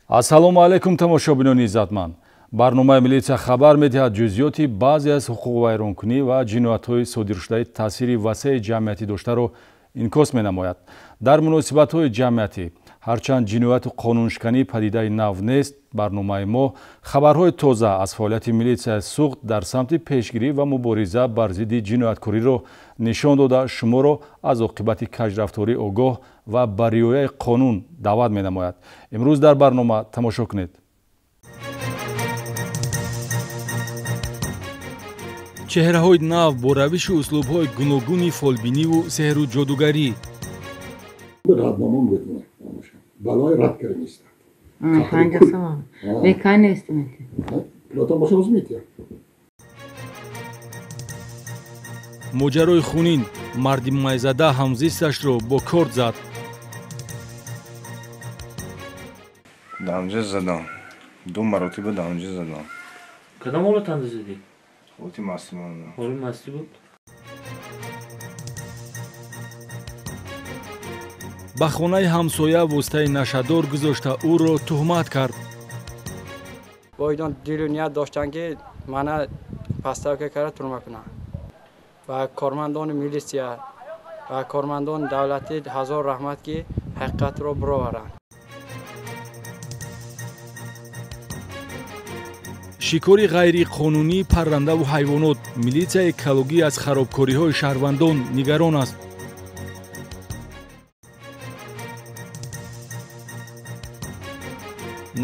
Ассалому алайкум, тамошобинони иззатманд. Барномаи милитсия хабар медиҳад ҷузъиёти баъзе аз ҳуқуқвайронкунӣ ва ҷиноятҳои содиршудаи таъсири васеи ҷамъиятӣ доштаро инъикос менамояд. Дар муносибатҳои ҷамъиятӣ ҳарчанд ҷинояту қонуншиканӣ падидаи нав нест, барномаи мо хабарҳои тоза аз фаъолияти милитсияи Суғд дар самти пешгирӣ ва мубориза бар зидди ҷинояткориро нишон дода, шуморо аз оқибати каҷрафторӣ огоҳ ва ба риояи қонун даъват менамояд. Имрӯз дар барнома тамошо кунед. Чеҳраҳои нав бо равишу услубҳои гуногуни фолбиниву сеҳру ҷодугарӣ. Моҷарои хунин: марди майзада ҳамзисташро бо корд зад. Даҳанҷа задам, ду маротиба даҳанҷа задам. Кадом ҳолатанда задӣ? Ҳолати мастӣ. Ҳолати мастӣ буд? Ба хонаи ҳамсоя воситаи нашъадор гузошта, ӯро туҳмат кард. Боидон дилу ният доштанд, ки мана подставка карда турма кунанд. Ва кормандони милитсия ва кормандони давлатӣ ҳазор раҳмат, ки ҳақиқатро бироваранд. Шикори ғайриқонунии паррандаву ҳайвонот. Милитсияи экологӣ аз харобкориҳои шаҳрвандон нигарон аст.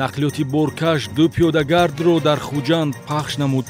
Нақлиёти боркаш ду пиёдагардро дар Хуҷанд пахш намуд.